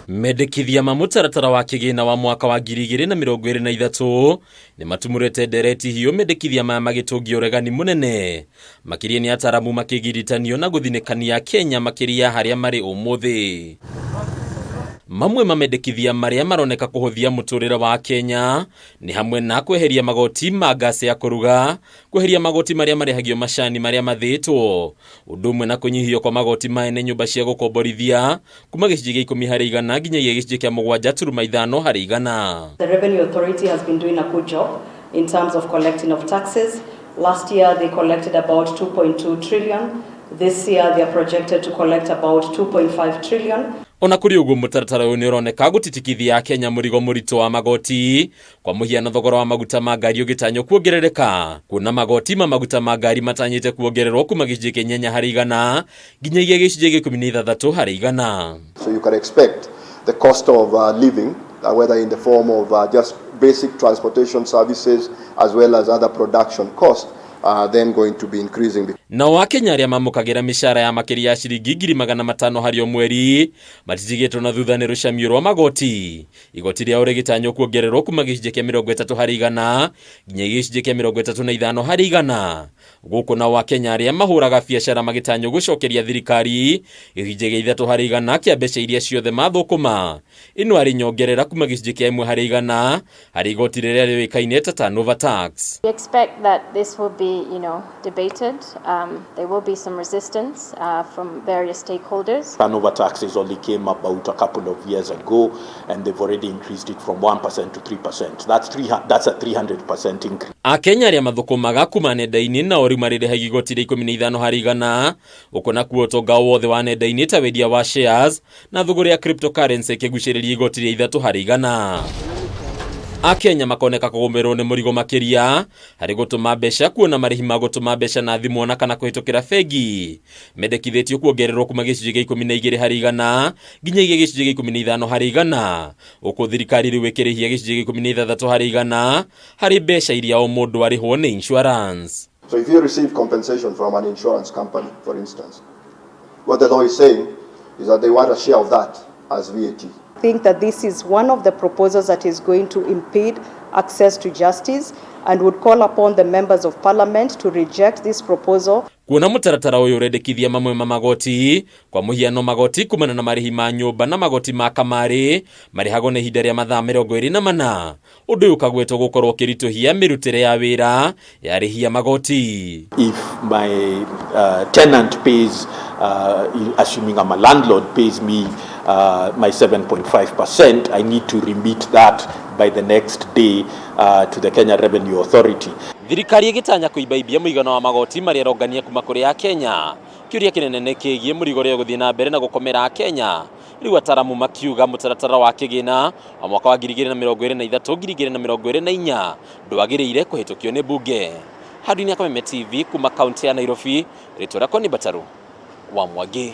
Mendekithia ma mũtaratara wa kĩgĩna wa mwaka wa 2023 nĩ matumũrĩte ndereti hiũ, mendekithia maya magĩtũngia ũregani mũnene makĩria nĩ ataramu makĩgiritanio na gũthinĩkania Kenya makĩria harĩa marĩ ũmũthĩ. Mamwe ma mendekithia marĩa maroneka kũhũthia mũtũrĩre wa Kenya nĩ hamwe na kweheria magoti ma ngasi ya kũruga, kweheria magoti marĩa marĩhagio macani marĩa mathĩĩtwo, ũndũ ũmwe na kũnyihio kwa magoti ma ene nyũmba cia gũkomborithia kuma gĩcunjĩ gĩa 10% nginyagia gĩcunjĩ kĩa 7.5%. The Revenue Authority has been doing a good job in terms of collecting of taxes. Last year they collected about 2.2 trillion. This year they are projected to collect about 2.5 trillion. Ona kũrĩ ũguo, mũtaratara ũyũ nĩ ũroneka gũtitikithia Kenya mũrigo mũritũ wa magoti. Kwa mũhiano, thogora wa maguta ma ngari ũgĩtanywo kuongerereka, kuona magoti ma maguta ma ngari matanyĩte kuongererwo kuma gĩcunjĩ kĩa 8% nginyagia gĩcunjĩ gĩa 16%. So you can expect the cost of living, whether in the form of just basic transportation services as well as other production costs, are then going to be increasing. Nao Akenya arĩa mamũkagĩra mĩcara ya makĩria ya ciringi 500,000 harĩ o mweri matitigĩtwo na thutha nĩ rũcamio rwa magoti. Igoti rĩao rĩgĩtanywo kuongererwo kuma gĩcunjĩ kĩa 30% nginya gĩcunjĩ kĩa 35%. Gũkũ nao Akenya arĩa mahũraga biacara magĩtanywo gũcokeria thirikari gĩcunjĩ gĩa 3% kĩa mbeca iria ciothe mathũkũma. Ĩno arĩ nyongerera kuma gĩcunjĩ kĩa 1% harĩ igoti rĩrĩa rĩũĩkaine ta turnover tax. We expect that this will be debated. There will be some resistance from various stakeholders. Turnover taxes only came about a couple of years ago, and they've already increased it from 1% to 3%. That's a 300% increase. Akenya arĩa mathũkũmaga kuma nenda-inĩ nao rĩu marĩrĩhagia igoti rĩa 15%, ũkũ nakuo ũtonga wothe wa nenda-inĩ ta wendia wa shares na thũgũrĩ ya cryptocurrency ĩkĩgucĩrĩria igoti rĩa 3%. Akenya makoneka kũgũmĩrwo nĩ mũrigo makĩria harĩ gũtũma mbeca, kuona marĩhi ma gũtũma mbeca na thimũ ona kana kũhĩtũkĩra bengi mendekithĩtio kuongererwo kuma gĩcunjĩ gĩa 12% nginyagia gĩcunjĩ gĩa 15%, ũkũ thirikari rĩu ĩkĩrĩhia gĩcunjĩ gĩa 16% harĩ mbeca iria o mũndũ arĩhwo nĩ insurance. So if you receive compensation from an insurance company, for instance, what the law is saying is that they want a share of that as VAT. I think that this is one of the proposals that is going to impede access to justice and would call upon the members of parliament to reject this proposal. Kuona mũtaratara ũyũ ũrendekithia mamwe ma magoti, kwa mũhiano magoti kumana na marĩhi ma nyũmba na magoti ma kamarĩ, marĩhagwo na ihinda rĩa mathaa 24, ũndũ ũyũ ũkagwetwo gũkorwo ũkĩritũhia mĩrutĩre ya wĩra ya arĩhi a magoti. If my tenant pays, assuming I'm a landlord, pays me my 7.5%, I need to remit that by the next day to the Kenya Revenue Authority. Thirikari ĩgĩtanya kũimbaimbia mũigana wa magoti marĩa ĩrongania kuma kũrĩ Akenya. Kĩũria kĩnene nĩ kĩgiĩ mũrigo ũrĩa ũgũthiĩ na mbere na gũkomera Akenya. Rĩu ataramu makiuga mũtaratara wa kĩgĩna wa mwaka wa 2023 2024 ndwagĩrĩire kũhĩtũkio nĩ mbunge. Handũ-inĩ ya Kameme TV kuma kaunti ya Nairobi, rĩtwa rĩakwa nĩ Mbataru wa Mwangi.